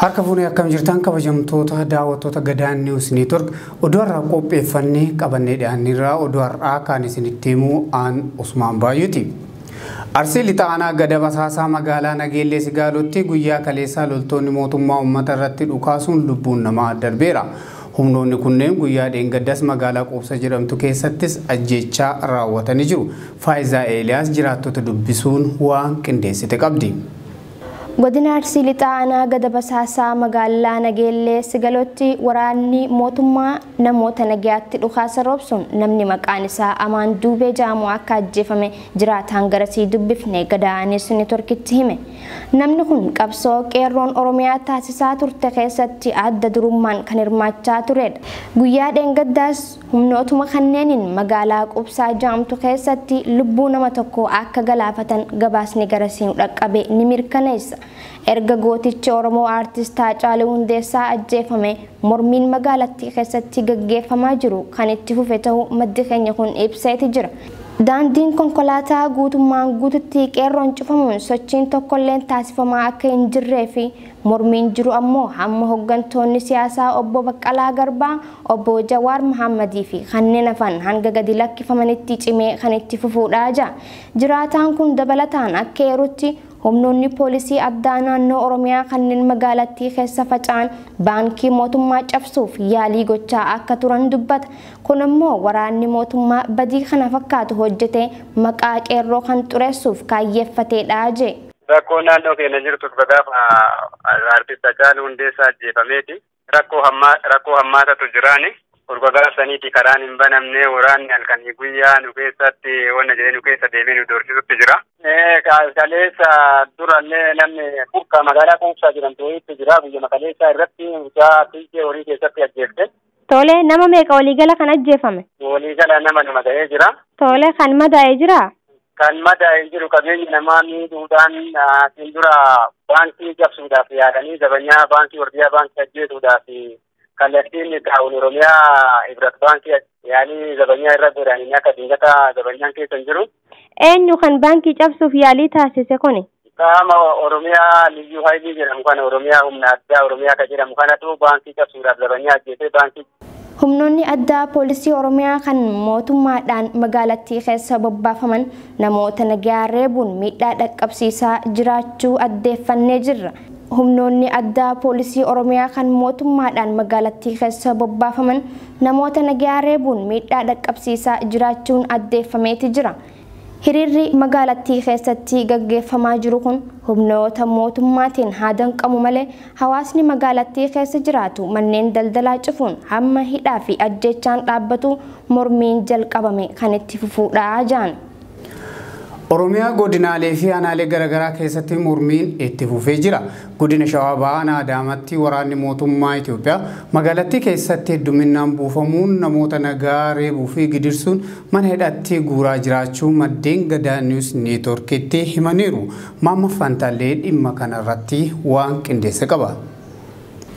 Harka fuunee akkam jirtan kabajamtoota daawwattoota Gadaa News Network oduu har'aa qopheeffannee qabannee dhiyaanneerra. Oduu har'aa kan isinitti himu aan Usmaan Baay'ooti. Arsii lixa aanaa Gada Basaasaa magaalaa Nageellee Sigaalootti guyyaa kaleessaa loltoonni mootummaa uummata irratti dhukaasuun lubbuun namaa darbeera. Humnoonni kunneen guyyaa dheengaddas magaalaa Quubsa jedhamtu keessattis ajjeechaa raawwatanii jiru. Faayizaa Eeliyaas jiraattota dubbisuun waan qindeessite qabdi. Godina Arsii Lixaa aanaa Gada Basaasaa magaalaa Nageellee Sigalootti waraanni mootummaa namoota nagayaatti dhukaasa roobsuun namni maqaan isaa Amaan Duubee jedhamu akka ajjeefame jiraataan garasii dubbifne Gadaa News Networkitti hime. Namni kun qabsoo qeerroon Oromiyaa taasisaa turte keessatti adda durummaan kan hirmaachaa turedha. Guyyaa dheengaddaas humnootuma kanneeniin magaalaa Quubsaa jedhamtu keessatti lubbuu nama tokko akka galaafatan gabaasni garasii nu dhaqqabe ni mirkaneessa. Erga gootichi Oromoo aartist Haacaaluu Hundeessaa ajjeefame mormiin magaalattii keessatti gaggeeffamaa jiru kan itti fufe ta'uu maddi keenya kun ibseeti jira. Daandiin konkolaataa guutummaan guututti qeerroon cufamuun sochiin tokkolleen taasifamaa akka hin jirree fi mormiin jiru ammoo hamma hooggantoonni siyaasaa obbo Baqqalaa Garbaa, obbo Jawaar Mohammadii fi kanneen hafan hanga gadi lakkifamanitti cimee kan itti fufuudha jira. Jiraataan kun dabalataan akka eerutti humnoonni poolisii addaa naannoo Oromiyaa kanneen magaalattii keessa faca'an baankii mootummaa cabsuuf yaalii gochaa akka turan dubbata. Kun immoo waraanni mootummaa badii kana fakkaatu hojjetee maqaa qeerroo kan xureessuuf kaayyeeffateedha jee. Rakkoo naannoo keenya jirtu gaafa aartist Haacaaluu Hundeessaa ajjeefameeti. Rakkoo hammaatatu jiraani. Urga gaafsaniiti karaan hin banamne, waraanni halkanii guyyaa nu keessatti wanna jedhee nu keessa deemee nu doorsisutti jira. Kaleessa durallee namni Burqa magaalaa Quubsaa jedhamtu wayiitti jira. Guyyaa kaleessaa irratti mucaa tiikee horii keessatti ajjeefte. Tole, nama meeqa waliigala kan ajjeefame? Waliigala nama 2 ta'ee jira. Tole, kan madaa'ee jiraa? Kan madaa'ee jiru qabeenya namaa miidhuudhaan asiin dura baankii cabsuudhaaf yaadanii zabanyaa baankii Wardiyaa baankii ajjeesuudhaaf kallattiin taa'uun Oromiyaa Ibrat baankii yaalii zabanyaa irra godhanii akka dingata zabanyaan keessa hin jiru. Eenyu kan baankii cabsuuf yaalii taasise kuni? Qaama Oromiyaa Liyyuu Haayilii jedhamu kana, Oromiyaa humna addaa Oromiyaa kan jedhamu kanatu baankii cabsuudhaaf zabanyaa ajjeesee baankii. Humnoonni addaa poolisii Oromiyaa kan mootummaadhaan magaalattii keessa bobbaafaman namoota nagaa reebuun miidhaa dhaqqabsiisaa jiraachuu addeeffannee jirra. Humnoonni addaa poolisii Oromiyaa kan mootummaadhaan magaalattii keessa bobbaafaman namoota nagaa reebuun miidhaa dhaqqabsiisaa jiraachuun addeeffameeti jira. Hiriirri magaalattii keessatti gaggeeffamaa jiru kun humnoota mootummaatiin haa danqamu malee hawaasni magaalattii keessa jiraatu manneen daldalaa cufuun hamma hidhaa fi ajjeechaan dhaabbatu mormiin jalqabame kan itti fufuudha jaan. Oromiyaa godinaalee fi aanaalee garaagaraa keessatti mormiin itti fufee jira. Godina Shawaa Bahaa aanaa Adaamaatti waraanni mootummaa Itoophiyaa magaalattii keessatti hedduminaan buufamuun namoota nagaa reebuu fi gidirsuun mana hidhaatti guuraa jiraachuu maddeen Gadaa News Networkitti himaniiru. Maamma Fantaallee dhimma kanarratti waan qindeesse qaba.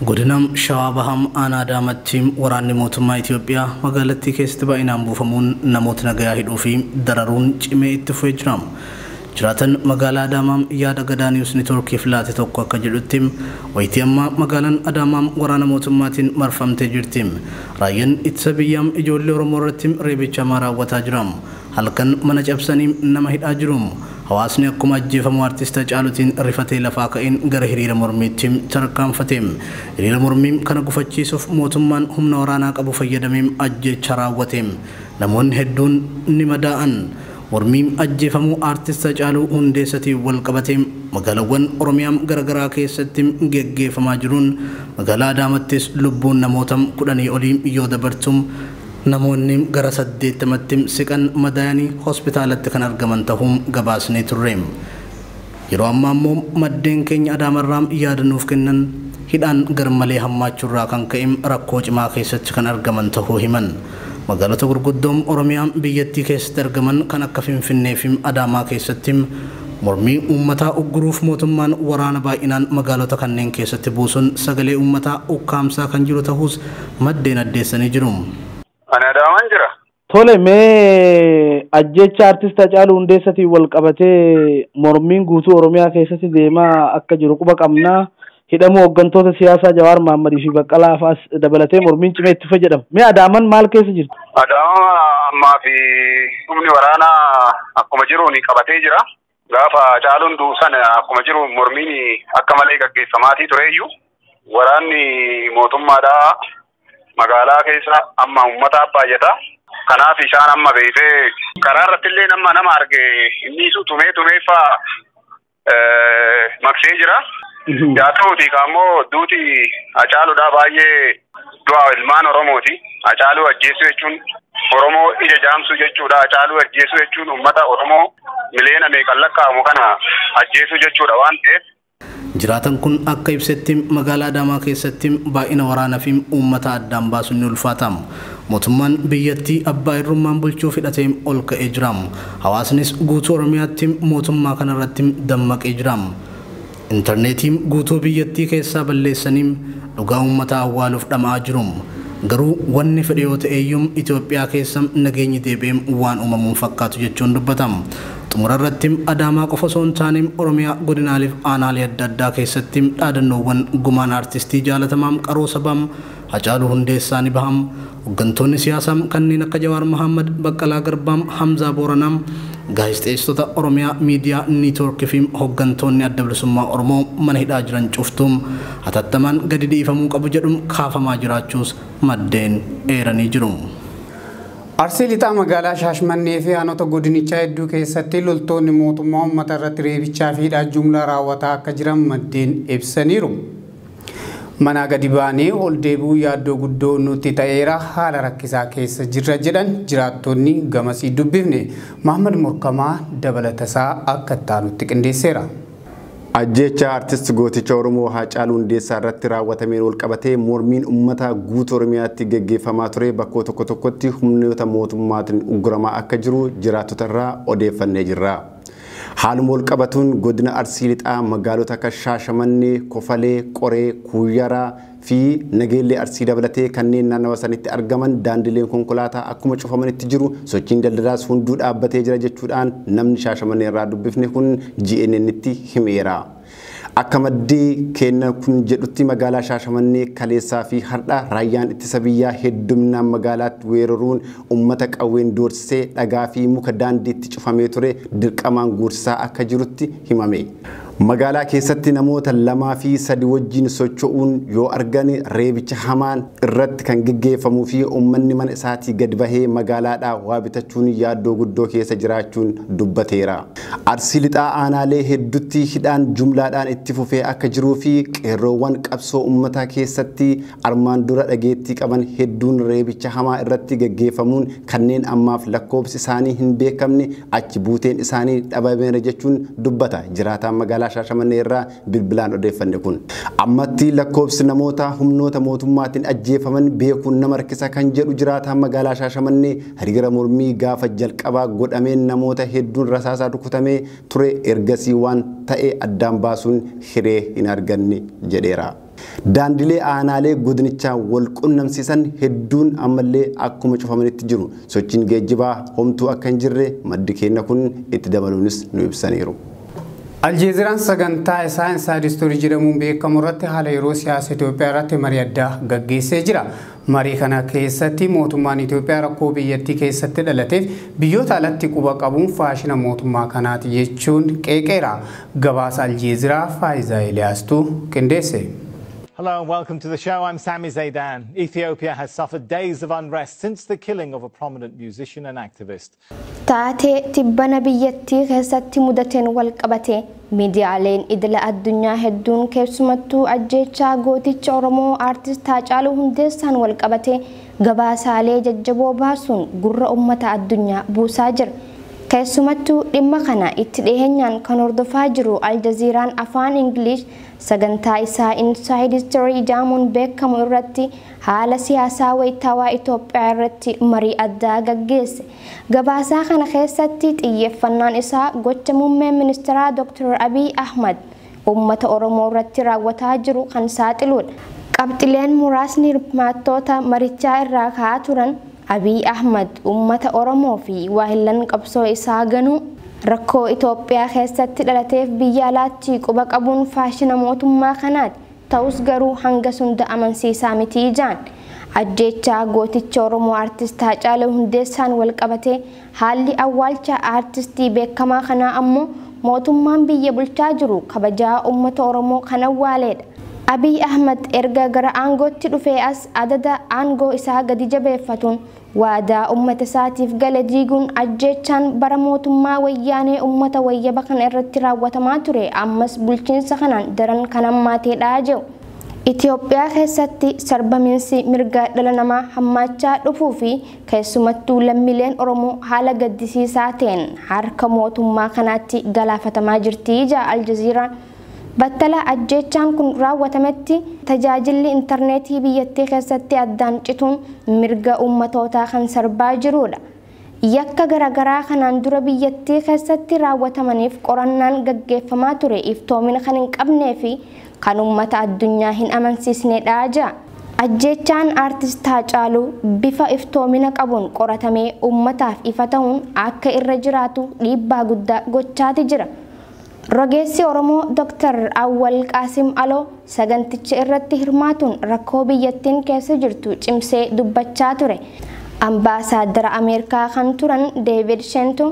Godina Shawaa Bahaa aanaa Adaamaatti waraanni mootummaa Itoophiyaa magaalattii keessatti baay'inaan buufamuun namoota nagaa hidhuu fi dararuun cimee itti fufee jira. Jiraatan magaalaa Adaamaa yaada Gadaa News Networkiif laate tokko akka jedhutti wayitii ammaa magaalaan Adaamaa waraana mootummaatiin marfamtee jirti. Raayyaan ittisa biyyaa ijoollee Oromoo irratti reebicha hamaa raawwataa jira. Halkan mana cabsanii nama hidhaa jiru. Hawaasni akkuma ajjeefamuu aartist Haacaaluutiin rifatee lafaa ka'een gara hiriira mormiitti tarkaanfate. Hiriira mormii kana gufachiisuuf mootummaan humna waraanaa qabu fayyadamee ajjeecha raawwate. Namoonni hedduun ni madaa'an. Mormiin ajjeefamuu aartist Haacaaluu Hundeessaatiin wal qabatee magaalaawwan Oromiyaa garaagaraa keessatti geggeeffamaa jiruun magaalaa Adaamattis lubbuun namoota 10 olii yoo dabartu namoonni gara 80tti siqan madaa'anii hospitaalatti kan argaman ta'uun gabaasnee turre. Yeroo ammaa immoo maddeen keenya Adaamarraa yaada nuuf kennan hidhaan garmalee hammaachuurraa kan ka'e rakkoo cimaa keessatti kan argaman ta'uu himan. Magaalota gurguddoon Oromiyaa biyyattii keessatti argaman kan akka Finfinnee fi Adaamaa keessatti mormii uummataa ugguruuf mootummaan waraana baay'inaan magaalota kanneen keessatti buusuun sagalee uummataa ukkaamsaa kan jiru ta'us maddeen addeessanii jiru. Ani Adaamaan jira. Tole, mee ajjecha aartist Haacaaluu Hundeessaatiin wal qabatee mormiin guutuu Oromiyaa keessatti deemaa akka jiru quba qabna. Hidhamuu hooggantoota siyaasaa Jawaar Mahammadii fi Baqqalaa fa'aas dabalatee mormiin cimee itti fayyadamu. Mee Adaaman maal keessa jirti? Adaama ammaa fi humni waraanaa akkuma jiruun qabatee jira. Gaafa Hacaaluun du'u sana akkuma jiru mormiin akka malee gaggeeffamaatii tureyyuu waraanni mootummaadhaa magaalaa keessa amma uummataaf baay'ata. Kanaaf isaan amma beekee karaa irratti illee nama arge inni isu tumee tumeeffaa maqsee jira. Yaa ta'uuti ammoo duuti Hacaaluudhaa baay'ee du'a ilmaan Oromooti. Hacaaluu ajjeesuu jechuun Oromoo ija jaamsuu jechuudha. Hacaaluu ajjeesuu jechuun uummata Oromoo miliyoona meeqan lakkaa'amu kana ajjeesuu jechuudha waan ta'eef. Jiraatan kun akka ibsetti magaalaa Adaamaa keessatti baay'ina waraanaa fi uummata addaan baasuun ni ulfaatama. Mootummaan biyyattii abbaa irrummaan bulchuu fidhatee ol ka'ee jira. Hawaasnis guutuu Oromiyaatti mootummaa kanarratti dammaqee jira. Intarneetiin guutuu biyyattii keessaa balleessanii dhugaa uummataa awwaaluuf dhama'aa jiru. Garuu wanni fedhe yoo ta'eyyuu Itoophiyaa keessa nageenyi deebi'ee waan uumamuun fakkaatu jechuun dubbatama. Xumura irratti Adaamaa qofa osoo hin taane Oromiyaa godinaalee fi aanaalee adda addaa keessatti dhaadannoowwan gumaan aartistii jaalatamaa qaroo sabaa Hacaaluu Hundeessaa ni baham. Hooggantoonni siyaasaa kanneen akka Jawaar Mohammad, Baqqalaa Garbaa, Hamzaa Booranaa, gaazexeessitoota Oromiyaa miidiyaa niitoorkii fi hooggantoonni adda bilisummaa Oromoo mana hidhaa jiran cuftuun hatattamaan gadi dhiifamuu qabu jedhuun kaafamaa jiraachuus maddeen eeranii jiru. Arsii lixaa magaalaa Shaashmannee fi aanota godinichaa hedduu keessatti loltoonni mootummaa uummata irratti reebichaa fi hidhaa jumlaa raawwataa akka jiran maddeen ibsaniiru. Manaa gadi baanee ol deebi'uu yaaddoo guddoo nutti ta'eera haala rakkisaa keessa jirra jedhan jiraattonni gamasii dubbifne. Mahammad Morkamaa dabalatasaa akka itti qindeesseera. Ajjeechaa artist gooticha Oromoo Haacaaluu Hundeessaa irratti raawwatameen wal qabatee mormiin uummata guutuu Oromiyaatti gaggeeffamaa ture bakkoo tokko tokkotti humnoota mootummaatiin ugguramaa akka jiru jiraattota irraa odeeffannee jirra. Haaluma wal qabatuun godina Arsii lixaa magaalota akka Shaashamannee, Kofalee, Qoree, Kuuyaraa fi Nageellee Arsii dabalatee kanneen naannawa sanitti argaman daandileen konkolaataa akkuma cufamanitti jiru sochiin daldalaas hunduu dhaabbatee jira jechuudhaan namni Shaashamannee irraa dubbifne kun GNN'tti himeera. Akka maddii kenna kun jedhutti magaalaa Shaashamannee kaleessaa fi har'a raayyaan ittisa biyyaa hedduminaan magaalaatti weeraruun uummata qawween doorsisee dhagaa fi muka daandiitti cufamee ture dirqamaan guursisaa akka jirutti himame. Magaalaa keessatti namoota 2 fi 3 wajjin socho'uun yoo argan reebicha hamaan irratti kan gaggeeffamuu fi uummanni mana isaatii gad bahee magaalaadhaa waa bitachuun yaaddoo guddoo keessa jiraachuun dubbateera. Arsii lixaa aanaalee hedduutti hidhaan jumlaadhaan itti fufee akka jiruu fi qeerroowwan qabsoo uummataa keessatti armaan dura dhageettii qaban hedduun reebicha hamaa irratti gaggeeffamuun kanneen ammaaf lakkoobsi isaanii hin beekamne achi buuteen isaanii dhabameera jechuun dubbata jiraataan magaalaa Shaashamannee irraa bilbilaan odeeffanne kun. Ammatti lakkoobsi namoota humnoota mootummaatiin ajjeefaman beekuun nama rakkisa kan jedhu jiraataan magaalaa Shaashamannee hiriira mormii gaafa jalqabaa godhameen namoota hedduun rasaasaa rukutamee ture ergasii waan ta'e addaan baasuun hiree hin arganne jedheera. Daandilee aanaalee godinichaa wal qunnamsiisan hedduun ammallee akkuma cufamanitti jiru. Sochiin geejjibaa homtuu akka hin jirre maddi keenya kun itti dabaluunis nu ibsaniiru. Aljeeziraan sagantaa isaa Inside Story jedhamuun beekamu irratti haala yeroo siyaasa Itoophiyaa irratti marii addaa gaggeessee jira. Marii kana keessatti mootummaan Itoophiyaa rakkoo biyyattii keessatti dhalateef biyyoota alatti quba qabuun faashina mootummaa kanaati jechuun qeeqeera. Gabaasa Aljeeziraa Faayisaa Eliyaastuu qindeesse. Hello and welcome to the show. I'm Sami Zaidan. Ethiopia has suffered days of unrest since the killing of a prominent musician and activist. Taatee tibbana biyyattii keessatti mudateen wal qabate miidiyaaleen idila addunyaa hedduun keessumattuu ajjeechaa gooticha Oromoo aartist Haacaaluu Hundeessaan wal qabate gabaasaalee jajjaboo baasuun gurra uummata addunyaa buusaa jira. Keessumattuu dhimma kana itti dhiheenyaan kan hordofaa jiru Aljaziiraan afaan Ingilish sagantaa isaa Inside Story jedhamuun beekamu irratti haala siyaasaa wayitaawaa Itoophiyaa irratti marii addaa gaggeesse. Gabaasaa kana keessatti xiyyeeffannaan isaa gocha muummee ministeeraa Dr. Abiy Ahmad uummata Oromoo irratti raawwataa jiru kan saaxiludha. Qabxileen muraasni hirmaattoota marichaa irraa ka'aa turan Abiy Ahmad uummata Oromoo fi waahillan qabsoo isaa ganuu rakkoo Itoophiyaa keessatti dhalateef biyya alaatti quba qabuun faashina mootummaa kanaati. Ta'us garuu hanga sunda amansiisaa miti ijaan. Ajjeechaa gooticha Oromoo Aartist Haacaaluu Hundeessaan wal qabatee haalli awwaalcha aartistii beekamaa kanaa ammoo mootummaan biyya bulchaa jiru kabajaa uummata Oromoo kan awwaaleedha. Abiy Ahmad erga gara aangootti dhufee as adada aangoo isaa gadi jabeeffatuun waadaa uummata isaatiif gale diiguun ajjeechaan bara mootummaa wayyaanee uummata wayyaba kana irratti raawwatamaa ture ammas bulchiinsa kanaan daran kan hammaateedha jedhu. Itoophiyaa keessatti sarbamiinsi mirga dhala namaa hammaachaa dhufuu fi keessumattuu lammiileen Oromoo haala gaddisiisaa ta'een harka mootummaa kanaatti galaafatamaa jirti jedha Aljazeeraan. Battala ajjeechaan kun raawwatametti tajaajilli intarneetii biyyattii keessatti addaan cituun mirga uummatootaa kan sarbaa jirudha. Yakka garaagaraa kanaan dura biyyattii keessatti raawwatamaniif qorannaan gaggeeffamaa ture iftoomina kan hin qabnee fi kan uummata addunyaa hin amansiisnedha jedha. Ajjeechaan Aartist Haacaaluu bifa iftoomina qabuun qoratamee uummataaf ifa ta'uun akka irra jiraatu dhiibbaa guddaa gochaati jira. Rogeessi Oromoo Dr. Awwal Qaasim Aloo saganticha irratti hirmaatuun rakkoo biyyattiin keessa jirtu cimsee dubbachaa ture. Ambaasaadara Ameerikaa kan turan Deevid Shento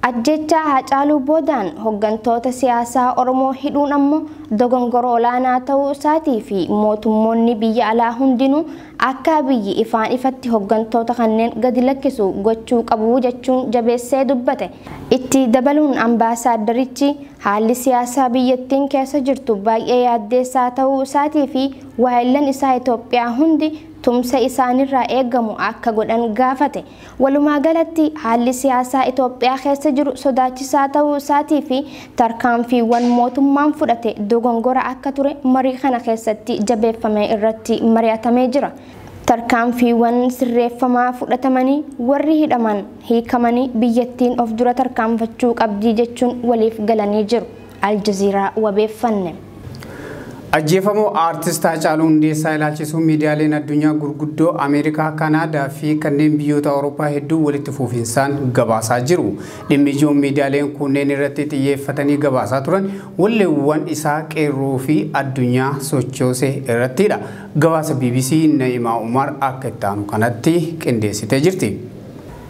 ajjeechaa Haacaaluu boodaan hooggantoota siyaasaa Oromoo hidhuun ammoo dogongora olaanaa ta'uu isaatii fi mootummoonni biyya alaa hundinuu akka biyyi ifaan ifatti hooggantoota kanneen gadi lakkisu gochuu qabu jechuun jabeessee dubbate. Itti dabaluun ambaasaadarichi haalli siyaasaa biyyattiin keessa jirtu baay'ee yaaddeessaa ta'uu isaatii fi waayillan isaa Itoophiyaa hundi tumsa isaanirraa eegamu akka godhan gaafate. Walumaa galatti haalli siyaasaa Itoophiyaa keessa jiru sodaachisaa ta'uu isaatii fi tarkaanfiiwwan mootummaan fudhate dogongora akka ture marii kana keessatti jabeeffame irratti mari'atamee jira. Tarkaanfiiwwan sirreeffamaa fudhatamanii warri hidhaman hiikamanii biyyattiin of dura tarkaanfachuu qabdii jechuun waliif galanii jiru. Aljazeeraa wabeeffanne. Ajjeefamuu Aartist Haacaaluu Hundeessaa ilaalchisuun miidiyaaleen addunyaa gurguddoo Ameerikaa, Kanaadaa fi kanneen biyyoota Awurooppaa hedduu walitti fufinsaan gabaasaa jiru. Dhimmi ijoon miidiyaaleen kunneen irratti xiyyeeffatanii gabaasaa turan walleewwan isaa qeerroo fi addunyaa sochoose irrattidha. Gabaasa BBC Na'imaa Umar akka itti aanu kanatti qindeessitee jirti.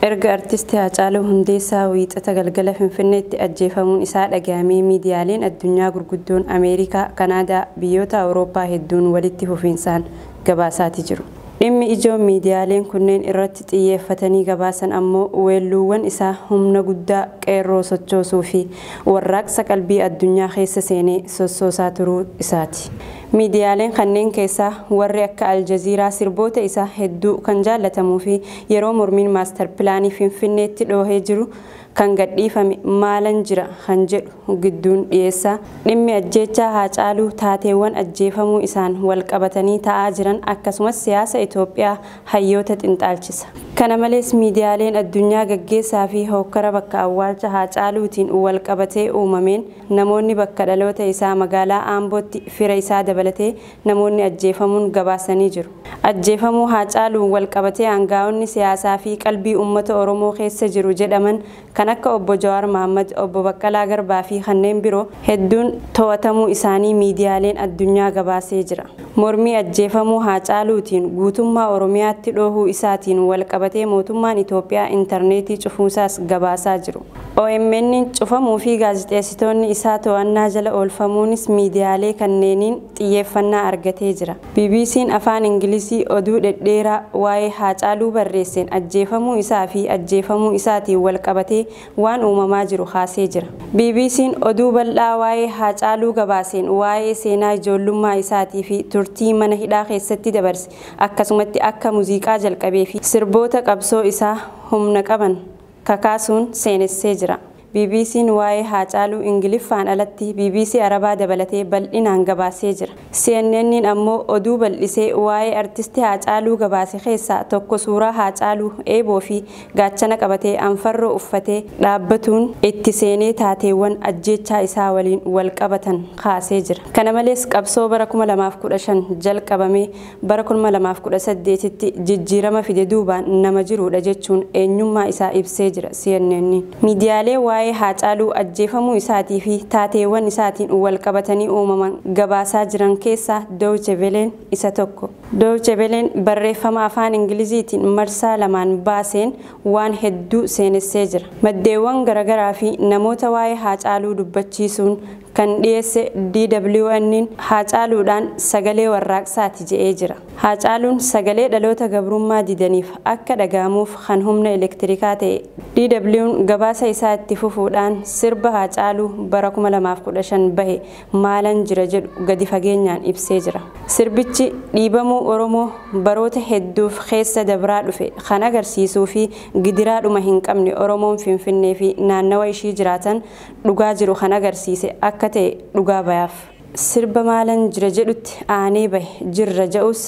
Erga Artisti Haacaaluu Hundeessaa wiixata galgala Finfinneetti ajjeefamuun isaa dhaga'amee miidiyaaleen addunyaa gurguddoon Ameerikaa, Kanaadaa, biyyoota Awurooppaa hedduun walitti fufinsaan gabaasaati jiru. Dhimmi ijoon miidiyaaleen kunneen irratti xiyyeeffatanii gabaasan ammoo weelluuwwan isaa humna guddaa qeerroo sochoosuu fi warraaqsa qalbii addunyaa keessa seenee sossoosaa turuu isaati. Miidiyaaleen kanneen keessaa warri akka Aljazeeraa sirboota isaa hedduu kan jaallatamuu fi yeroo mormiin maastar pilaanii Finfinneetti dhoohee jiru kan gadhiifame maalan jira kan jedhu gidduun dhiyeessaa. Dhimmi ajjeechaa Haacaaluu taateewwan ajjeefamuu isaan wal qabatanii ta'aa jiran akkasumas siyaasa Itoophiyaa hayyoota xinxaalchisa. Kana malees miidiyaaleen addunyaa gaggeessaa fi hokkara bakka awwaalcha Haacaaluutiin wal qabatee uumameen namoonni bakka dhaloota isaa magaalaa Aambootti fira isaa dabalatee namoonni ajjeefamuun gabaasanii jiru. Ajjeefamuu Haacaaluun wal qabatee aangaa'onni siyaasaa fi qalbii uummata Oromoo keessa jiru jedhaman kan akka obbo Jawaar Mohammad, obbo Baqqalaa Garbaa fi kanneen biroo hedduun to'atamuu isaanii miidiyaaleen addunyaa gabaasee jira. Mormii ajjeefamuu Haacaaluutiin guutummaa Oromiyaatti dhoohuu isaatiin wal qabatee mootummaan Itoophiyaa intarneetii cufuusaas gabaasaa jiru. OMN cufamuu fi gaazexeessitoonni isaa to'annaa jala oolfamuunis miidiyaalee kanneeniin xiyyeeffannaa argatee jira. BBC'n afaan Ingilizii oduu dhedheeraa waa'ee Haacaaluu barreesseen ajjeefamuu isaa fi ajjeefamuu isaatiin wal qabatee waan uumamaa jiru haasee jira. BBC'n oduu bal'aa waa'ee Haacaaluu gabaaseen waa'ee seenaa ijoollummaa isaatii fi turtii mana hidhaa keessatti dabarse akkasumatti akka muuziqaa jalqabee fi sirboota qabsoo isaa humna qaban kakaasuun seenessee jira. BBC'n waa'ee Haacaaluu Ingiliffaan alatti BBC Arabaa dabalatee bal'inaan gabaasee jira. CNN'n ammoo oduu bal'isee waa'ee artisti Haacaaluu gabaase keessaa tokko suuraa Haacaaluu eeboo fi gaachana qabatee anfarroo uffatee dhaabbatuun itti seenee taateewwan ajjeechaa isaa waliin wal qabatan kaasee jira. Kana malees qabsoo bara 2015 jalqabamee bara 2018tti jijjiirama fide duubaan nama jirudha jechuun eenyummaa isaa ibsee jira CNN. Miidiyaalee waa'ee waa'ee Haacaaluu ajjeefamuu isaatii fi taateewwan isaatiin wal qabatanii uumaman gabaasaa jiran keessaa Deutsche Wellen isa tokko. Deutsche Wellen barreeffama afaan Ingiliziitiin marsaa lamaan baaseen waan hedduu seenessee jira. Maddeewwan garaagaraa fi namoota waa'ee Haacaaluu dubbachiisuun kan dhiyeesse DWN'n Haacaaluudhaan sagalee warraaqsaati je'ee jira. Haacaaluun sagalee dhaloota gabrummaa didaniif akka dhaga'amuuf kan humna elektirikaa ta'e. DW'n gabaasa isaa itti fufuudhaan sirba Haacaaluu bara 2015 bahe maalan jira jedhu gadi fageenyaan ibsee jira. Sirbichi dhiibamuu Oromoo baroota hedduuf keessa dabraa dhufe kan agarsiisuu fi gidiraadhuma hin qabne Oromoon Finfinnee fi naannawa ishii jiraatan dhugaa jiru kan agarsiise akka ta'e dhugaa bayaaf. Sirba maalan jira jedhutti aanee bahe jirra ja'us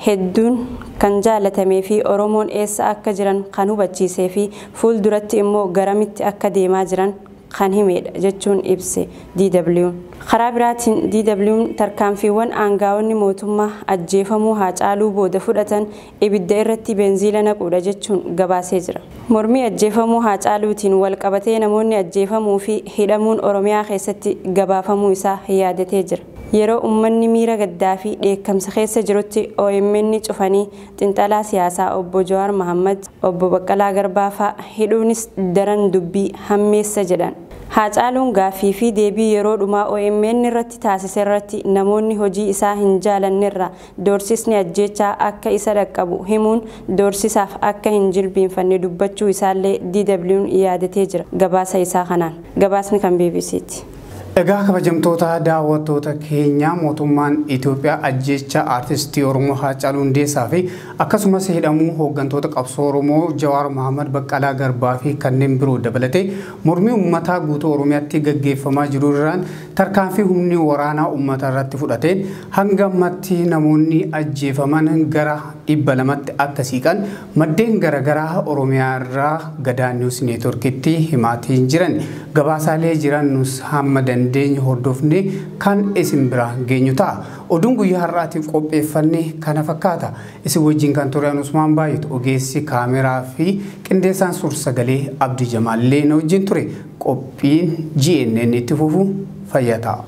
hedduun kan jaalatamee fi Oromoon eessa akka jiran kan hubachiisee fi fuulduratti immoo garamitti akka deemaa jiran kan himedha jechuun ibse DW. Karaa biraatiin DW tarkaanfiiwwan aangaa'onni mootummaa ajjeefamuu Haacaaluu booda fudhatan ibidda irratti beenziila naquudha jechuun gabaasee jira. Mormii ajjeefamuu Haacaaluutiin wal qabatee namoonni ajjeefamuu fi hidhamuun Oromiyaa keessatti gabaafamuu isaa yaadatee jira. Yeroo uummanni miira gaddaa fi dheekkamsa keessa jirutti OMN cufanii xinxalaa siyaasaa obbo Jawaar Mohammad, obbo Baqqalaa Garbaa fa'a hidhuunis daran dubbii hammeessa jedhan. Haacaaluun gaaffii fi deebii yeroo dhumaa OMN irratti taasise irratti namoonni hojii isaa hin jaalannerra doorsisni ajjeechaa akka isa dhaqqabu himuun doorsisaaf akka hin jilbiinfanne dubbachuu isaallee DW'n yaadatee jira gabaasa isaa kanaan. Gabaasni kan BBC'ti. Egaa kabajamtoota daawwattoota keenya mootummaan Itoophiyaa ajjeecha aartistii Oromoo Haacaaluu Hundeessaa fi akkasumas hidhamuu hooggantoota qabsoo Oromoo Jawaar Mohammad Baqqalaa Garbaa fi kanneen biroo dabalatee mormii uummataa guutuu Oromiyaatti gaggeeffamaa jiru irraan tarkaanfii humni waraanaa uummata irratti fudhateen hanga ammatti namoonni ajjeefaman gara 200tti akka siiqan maddeen garaagaraa Oromiyaa irraa Gadaa Niwus Neetworkitti himaatiin jiran gabaasaalee jiran nus hamma dandeenye hordofne kan isin bira geenyu ta'a. Oduun guyyaa har'aatiif qopheeffanne kana fakkaata. Isin wajjin kan ture Usmaan Baay'eetu ogeessi kaameraa fi qindeessaan suur-sagalee Abdii Jamaallee na wajjin ture. Qophiin GNN itti fufu fayyaa ta'a.